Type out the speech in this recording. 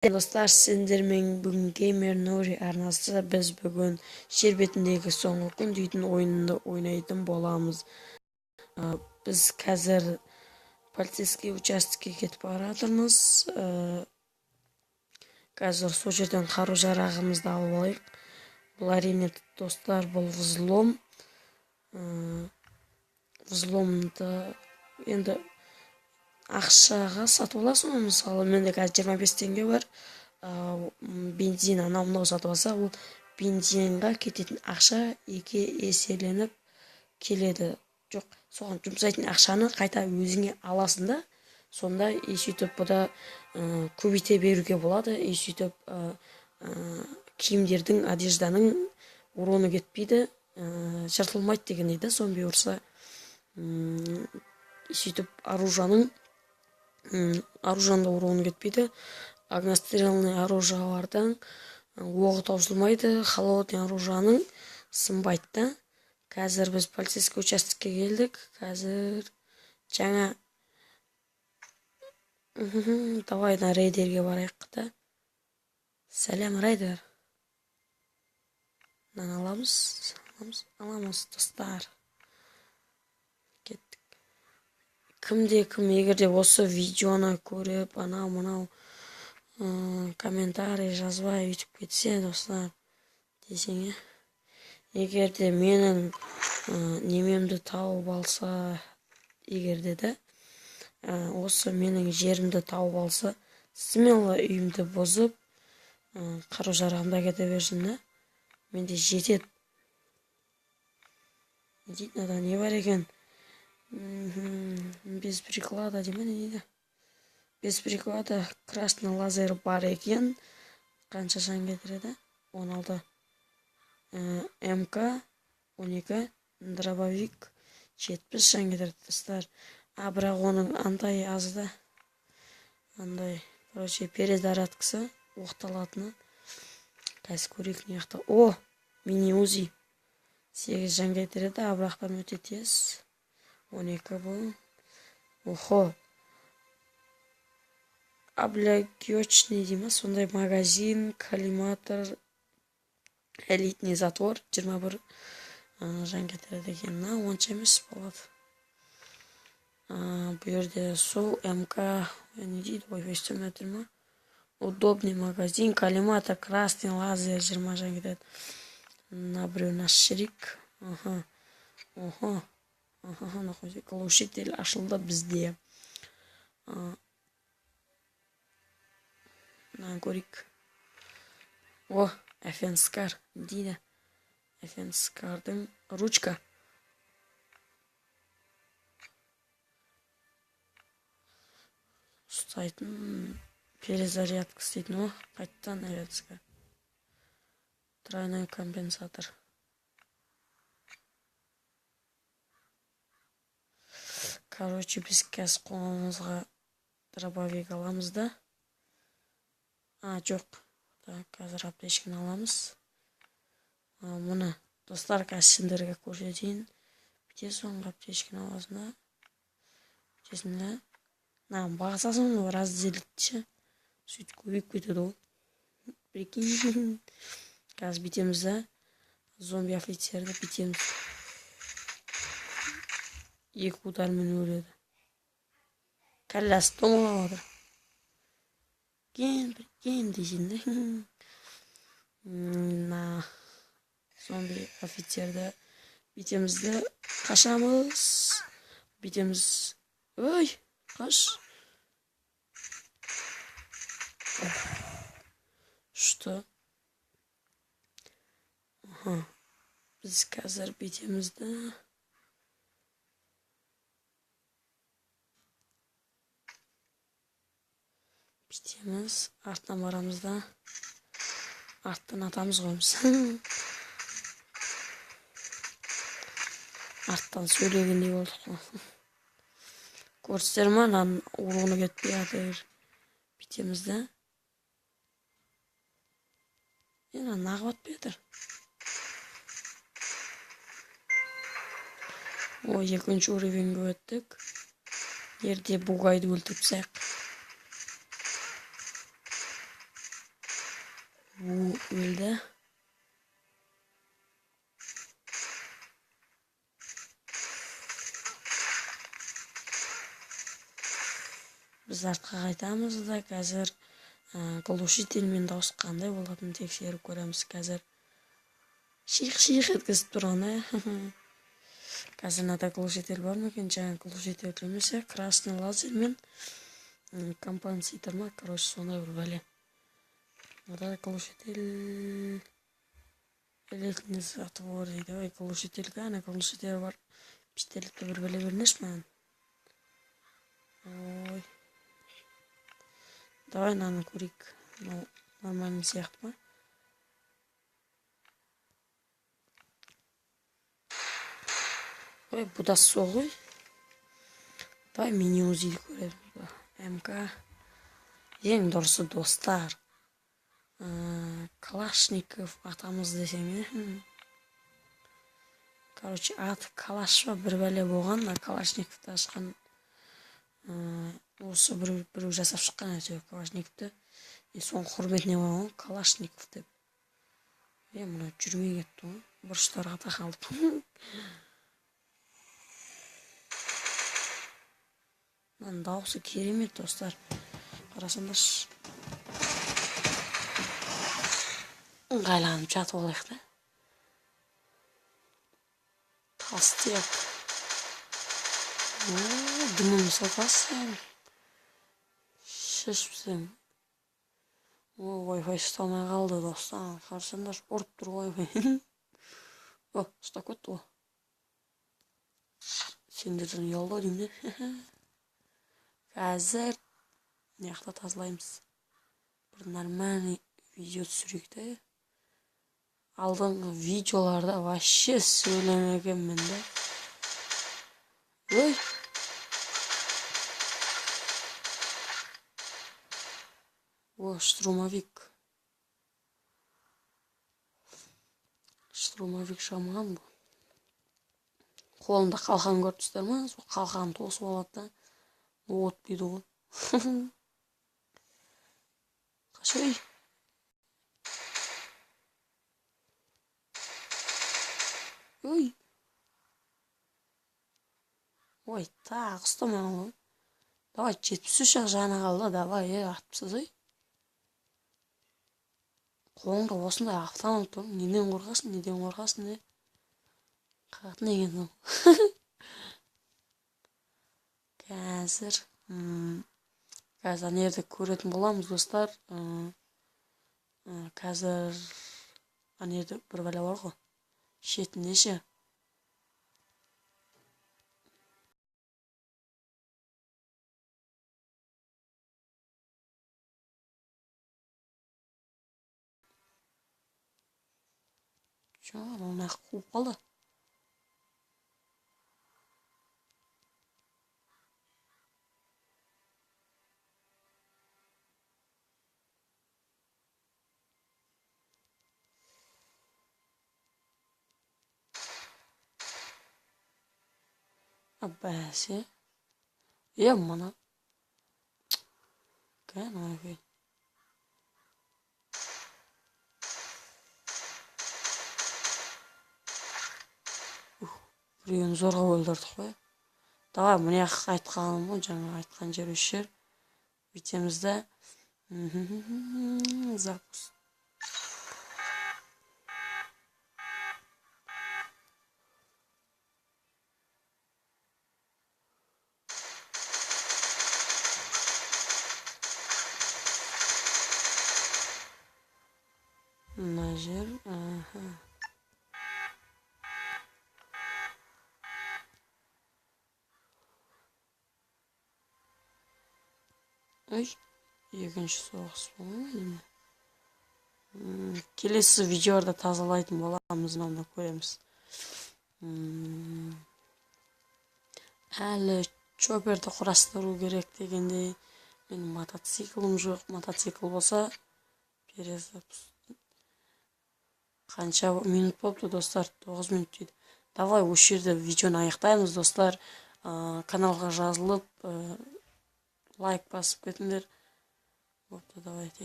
Достар, сендермен бүгін Gamer Nuri арнасы. Біз бүгін жер бетіндегі соңғы күн дейтін ойынды ойнайтын боламыз. Біз қазір полицейский участкеге кетіп бара жатырмыз. Қазір сол жерден қару-жарағымызды алып алайық. Бұл әрине, достар, бұл взлом. Взломды енді ақшаға сатып аласың ғой. Мысалы, менде қазір 25 теңге бар. Бензин анау мынау сатып алса, ол бензинға кететін ақша екі еселеніп келеді. Жоқ, соған жұмсайтын ақшаны қайта өзіңе аласың да, сонда и сөйтіп бұда көбейте беруге болады. И сөйтіп киімдердің, одежданың уроны кетпейді, жыртылмайды дегендей да, зомби ұрса. Сөйтіп оружиеның да уроны кетпейді. Огнестрельный оружиелардан оғы таусылмайды, холодный оружиеның сынбайды да. Қазір біз полицейский участкеге келдік. Қазір жаңа давай на рейдерге барайық та. Сәлем, рейдер. Мынаны аламыз, аламыз, аламыз, достар. Кеттік. Кімде кім егер де осы видеоны көріп, анау мынау комментарий жазбай өйтіп кетсе, достар, десең, егер де менің немемді тауып алса, егер де да, осы менің жерімді тауып алса, смело үйімді бұзып, қару-жарағымды әкете берсін да. Менде жетеді. Не дейді, мынада не бар екен? Без приклада дей ма, не дейді? Без приклада красный лазер бар екен. Қанша жан кетіреді? 16. МК 12, дробовик 70 жан кетіреді, достар. А бірақ оның андай аз да. Андай, короче, перезарядкасы оқталатыны. Қазір көрейік не жақта. О, мини узи. 8 жан кетіреді, а бірақ та өте тез. 12 бұл. Охо. Облегченный дей ма, сондай магазин, коллиматор, элитный затвор, 21 жан кетіреді екен. Мына онша емес болады. Бұл жерде сол МК, не дейді, ой, істемей жатыр ма? Удобный магазин, коллиматор, красный лазер, 20 жан кетеді. Мына біреуін ашып жіберейік. Аха. Охо. Аха, мына қойса, глушитель ашылды бізде. Мынаны көрейік. О, Эфенскар дейді. Эфенскардың ручка. Ұстайтын перезарядка істейтін. О, қайтадан Эфенскар. Тройной компенсатор. Короче, біз қазір қолымызға дробовик аламыз да. А, жоқ. Так, қазір аптечканы аламыз. Мұны, достар, қазір сендерге көрсетейін. Бітесің, соңғы аптечканы аласың да. Бітесің да. Мынаны басасың, ол разделить ше. Сөйтіп көбейіп кетеді ол. Прикинь. Қазір бүйтеміз да. Зомби офицерді бүйтеміз. Екі удармен өледі. Кәлләсі домалап жатыр. Кен, кен дейсің да. Мына зомби офицерді бүйтеміз де қашамыз. Бүйтеміз. Ой, қаш. Что? Аха. Біз қазір бүйтеміз де. Бүйтеміз, арттан барамыз да. Арттан атамыз ғой біз. Арттан сөйлегендей болдық қой. Көрдіңіздер ма, мынаның уроны кетпей жатыр. Бүйтеміз да. Мына нағып атпай жатыр. О, екінші уровеньге өттік. Ерде бугайды өлтіріп тастайық. Біреу өлді. Біз артқа қайтамыз да қазір глушительмен дауыс қандай болатынын тексеріп көреміз қазір. Шиқ-шиқ еткізіп тұрған, ә? Қазір мынада глушитель бар ма екен? Жаңа глушитель емес, ә? Красный лазермен компенсатор ма? Короче, сондай бір бәле. Мынада глушитель электрлік затвор дейді. Ой, глушитель, кәне глушитель бар. Пистолетті бір бәле беріңдерші маған. Ой. Давай мынаны көрейік. Мынау нормальный сияқты ма? Ой, бұ да сол ғой. Давай мини УЗИ көреміз. МК. Ең дұрысы, достар. Калашников атамыз десең, е? Короче, аты Калаш па бір бәле болған, мына Калашниковты ашқан, осы біреу жасап шыққан әйтеуір Калашниковты. И соның құрметіне қойған ғой Калашников деп. Е, мына жүрмей кетті ғой, бұрыштарға тақалып. Мынаның дауысы керемет, достар. Қарасаңдаршы. Ыңғайланып жатып алайық та. Толстяк. О, дымым сатасың. Шешіпсің. О, Wi-Fi ұстамай қалды, достар. Қарасаңдаршы, ұрып тұр Wi-Fi. О, ұстап кетті ғой. Сендерден ұялды ау деймін де. Қазір мына жақта тазалаймыз. Бір нормальный видео түсірейік те. Алдыңғы видеоларда вообще сөйлемегенмін да. Ой. О, штурмовик. Штурмовик жаман бұл. Қолында қалқан көріп тұрсыздар ма? Сол қалқанын тосып алады да. От дейді ғой. Қаш, ой. Ой. Ой, тағы ұстамаған ғой. Давай, 73 ақ жаны қалды, давай, атып тастасай. Қолыңда осындай автомат тұр, неден қорқасың, неден қорқасың, е? Қатын екенсің. Қазір, қазір ана жерде көретін боламыз, достар. Қазір ана жерде бір бәле бар ғой. Шетінде ше. Жоқ, анау мына жаққа қуып қалды. Бәсе. Е, мына. Кәне, ойбай. Ух, біреуін зорға өлтірдік қой. Давай, мына жаққа айтқаным ғой, жаңа айтқан жер осы жер. Бүйтеміз да. Запуск. Мына жер, аха. Ой, екінші соғыс болмайды ма? Келесі видеода тазалайтын боламыз, мынаны көреміз. Әлі чоперді құрастыру керек дегендей, менің мотоциклім жоқ. Мотоцикл болса, перезапуск. Қанша минут болыпты, достар? 9 минут дейді. Давай осы жерде видеоны аяқтаймыз, достар. Каналға жазылып, лайк басып кетіңдер. Бопты, давайте.